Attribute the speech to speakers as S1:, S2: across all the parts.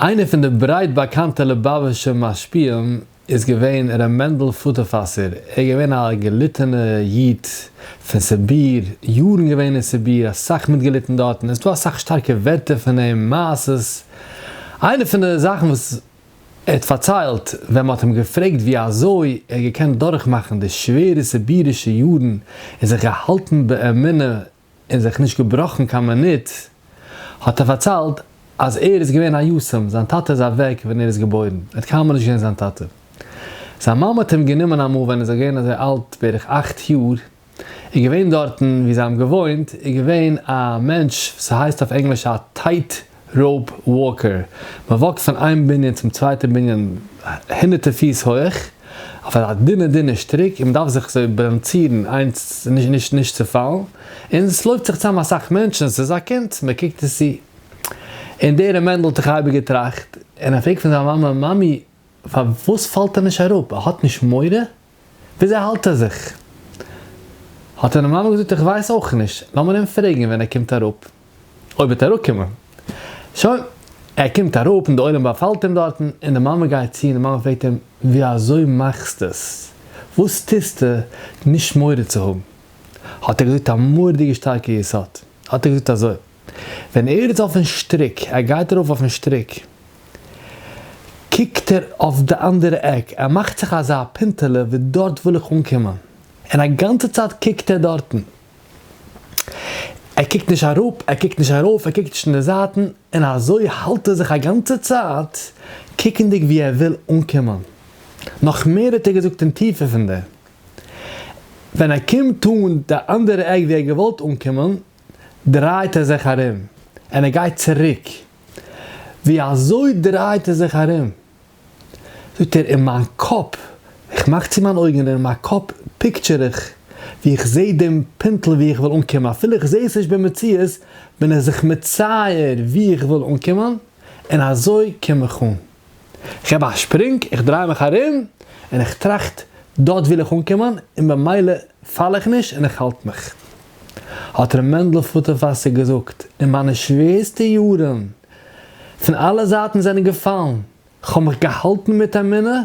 S1: איינער פון די ברייט באקאנטע ליובאוויטשע משפיעים איז געווען ר' מענדל פוטערפאסער, ער איז געווען א געליטענע איד פון סיביר, יארן געווען אין סיביר, אסאך מיטגעליטן דארטן, עס איז דא אסאך שטארקע ווערטער פון אים, מעשות, איינע פון די זאכן וואס ער האט פארציילט ווען מען האט אים געפרעגט ווי אזוי ער האט געקענט דורכמאכן די שווערע סיבירישע יארן און זיך געהאלטן באמונה און זיך נישט געבראכן קיין מינוט, האט ער פארציילט אז ער איז געווען א יתום, זיין טאטע איז אוועק ווען ער איז געבוירן, ער האט קיינמאל נישט געזען זיין טאטע. זיין מאמע האט אים גענומען אמאל ווען ער איז געווען אזוי אלט בערך אכט יאר, איז געווען דארטן ווי זיי האבן געוואוינט איז געווען א מענטש, ס'הייסט אויף ענגליש א tight rope walker, מען walk ט פון איין בנין צום צווייטע בנין הונדערטער פיס הויעך, אויף אזא דינע דינע שטריק, און מען דארף זיך אזוי באלאנצירן איינס נישט נישט צו פאלן, און עס לויפט זיך צאם אסאך מענטשן, ס'איז א קונץ, מען קוקט עס צו. און דער ר' מענדל האט זיך אייביג געטראכט, און ער פרעגט פון זיין מאמע, מאמי פארוואס פאלט ער נישט אראפ, ער האט נישט מורא? וויאזוי האלט ער זיך? האט אים די מאמע געזאגט איך ווייס אויך נישט, לאמיר אים פרעגן ווען ער קומט אראפ, אויב וועט ער אראפקומען. שוין, ער קומט אראפ און די עולם באפאלט אים דארטן, און די מאמע גייט צו און די מאמע פרעגט אים, ווי אזוי מאכסטו עס? וואס טוסטו נישט מורא צו האבן? האט ער געזאגט א מורא'דיגע שטארקע יסוד, האט ער געזאגט אזוי, ווען ער איז אויפן שטריק, ער גייט ארויף אויפן שטריק, קוקט ער אויף די אנדערע עק, ער מאכט זיך אזא פינטעלע ווי דארט וויל איך אנקומען, און א גאנצע צייט קוקט ער דארטן, ער קוקט נישט אראפ, ער קוקט נישט ארויף, ער קוקט נישט אין די זייטן, און אזוי האלט ער זיך א גאנצע צייט קוקנדיג ווי ער וויל אנקומען. נאך מער האט ער געזאגט און טיפער פון דעם, ווען ער קומט אן די אנדערע עק ווי ער האט געוואלט אנקומען, דרייט ער זיך ארום און ער גייט צוריק, ווי אזוי דרייט ער זיך ארום? זאגט ער, אין מיין קאפ, איך מאך צו מיין אויגן און אין מיין קאפ picture איך ווי איך זעה דעם פינטל ווי איך וויל אנקומען, אפילו איך זעה עס נישט במציאות, בין איך זיך מצייר ווי איך וויל אנקומען, און אזוי קום איך אן. איך געב א שפרינג, איך דריי מיך ארום, און איך טראכט, דארט וויל איך אנקומען, און במילא פאל איך נישט און איך האלט מיך. האט ר' מענדל פוטערוואסער געזאגט, אין מיינע שווערסטע יארן, פון אלע זייטן זענען געפאלן, כ'האב מיך געהאלטן מיט אמונה,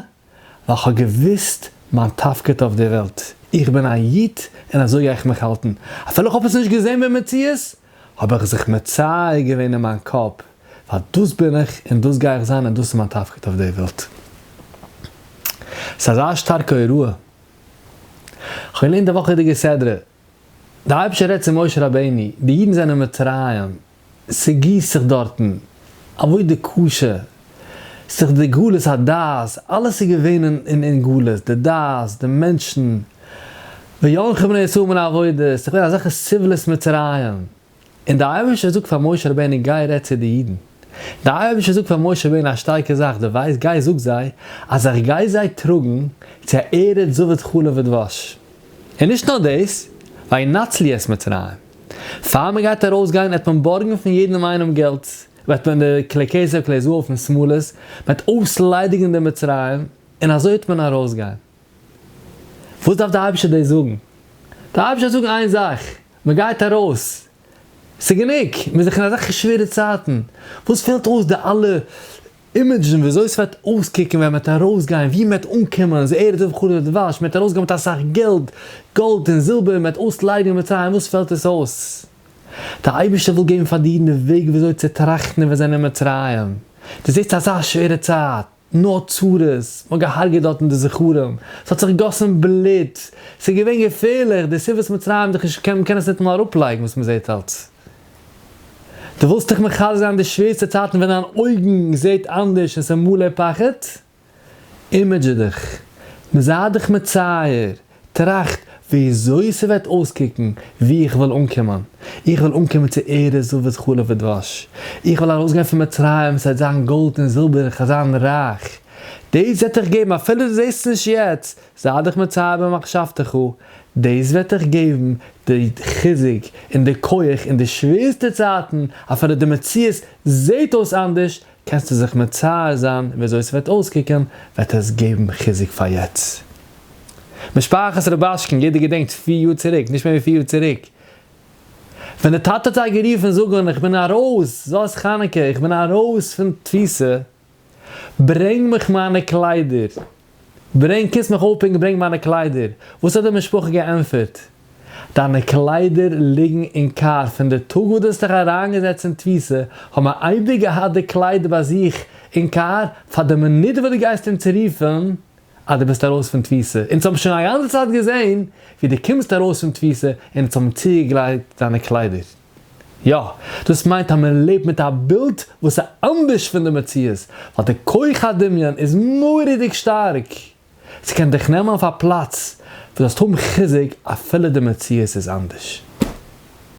S1: ווייל כ'האב געוואוסט מיין תפקיד אויף דער וועלט, איך בין א איד און אזוי גיי איך מיך האלטן, אפילו כ'האב עס נישט געזען במציאות, האב איך זיך מצייר געווען אין מיין קאפ, ווייל דאס בין איך און דאס גיי איך זיין און דאס איז מיין תפקיד אויף דער וועלט. ס'איז אזא שטארקע הוראה. כ'האב געלערנט די וואכעדיגע סדרה, די אייבערשטער רעדט צו משה רבינו, די אידן זענען אין מצרים, ס'גיסט זיך דארטן, עבודה קשה, ס'איז די גלות הדעת, אלעס איז געווען אין גלות, די דעת, די מענטשן, ויאנחו בני ישראל מן העבודה, ס'איז געווען אזעלכע סבלות מצרים, און דער אייבערשטער זאגט פאר משה רבינו גיי רעד צו די אידן, דער אייבערשטער זאגט פאר משה רבינו א שטארקע זאך, דו ווייסט, גיי זאג זיי אז איך גיי זיי טראגן צו א ארץ זבת חלב ודבש, און נישט נאר דאס, וינצלו את מצרים, פאר מען גייט ארויסגיין וועט מען בארגן פון יעדעם איינעם געלט, וועט מען די כלי כסף כלי זהב פון שמלות, מען וועט אויסליידיגן די מצרים, און אזוי וועט מען ארויסגיין. וואס דארף דער אייבערשטער דאס זאגן? דער אייבערשטער זאגן איין זאך, מען גייט ארויס, ס'איז גענוג, מען איז דאך אין אזעלכע שווערע צייטן, וואס פעלט אויס די אלע אימעדזשן וויאזוי ס'וועט אויסקוקן ווען מ'וועט ארויסגיין, וואו מ'וועט אנקומען, זה ארץ זבת חלב ודבש, מ'וועט ארויסגיין מיט אסאך געלט, גאלד און זילבער, מ'וועט אויסליידיגן מצרים, וואס פעלט עס אויס? דער אייבערשטער וויל געבן פאר די אידן די וועג וויאזוי צו טראכטן ווען זיי זענען אין מצרים, דו זעסט אזא שווערע צייט, נאר צרות, מ'האט געהארגעט דארטן די זכרים, ס'האט זיך געגאסן בלוט, ס'איז געווען געפערליך, די סבלות מצרים דיך נישט מ'קען עס ניטאמאל אראפלייגן וואס מ'זעט אלץ. דו ווילסט דיך מחזק זיין די שווערסטע צייטן ווען דיין אויגן זעט אנדערש און ס'איז מלא פחד? imagine דיך, מ'זיי דיך מצייר, טראכט וויאזוי ס'וועט אויסקוקן וואו איך וויל אנקומען. איך וויל אנקומען צו ארץ זבת חלב ודבש. איך וויל ארויסגיין פון מצרים, ס'וועט זיין גאלד און זילבער, איך וועל זיין רייך. דאס וועט דיך געבן, אפילו דו זעסט עס נישט יעצט, זיי דיך מצייר במחשבתך, דאס וועט דיך געבן די חיזוק און די כח אין די שווערסטע צייטן, אפילו די מציאות זעט אויס אנדערש, קענסטו זיך מצייר זיין וויאזוי ס'וועט אויסקוקען, וועט עס געבן חיזוק פאר יעצט. משפחת רובאשקין, יעדער געדענקט פיר יאר צוריק, נישט מער ווי פיר יאר צוריק, ווען די טאטע האט זיי גערופן זאגן איך בין ארויס, זאת חנוכה, איך בין ארויס פון תפיסה, ברענג מיך מיינע קליידער, ברענג, קומסט מיך אויפפיקן ברענג מיינע קליידער, וואס האט די משפחה געענטפערט? דיינע קליידער ליגן אין קאר, פון די טאג וואס דו האסט דיך אריינגעזעצט אין תפיסה האבן מיר אייביג געהאט די קליידער ביי זיך אין קאר, פאר די מינוט וואס דו גייסט אונז רופן אז דו ביסט ארויס פון תפיסה, אונז האבן שוין א גאנצע צייט געזען ווי דו קומסט ארויס פון תפיסה און אונז האבן צוגעגרייט דיינע קליידער. יא, דאס מיינט אז מען לעבט מיט א בילד וואס איז אנדערש פון די מציאות, ווייל די כח הדמיון איז מורא'דיג שטארק, ס'קען דיך נעמען אויף א פלאץ וואו דו זאלסט האבן חיזוק אפילו די מציאות איז אנדערש.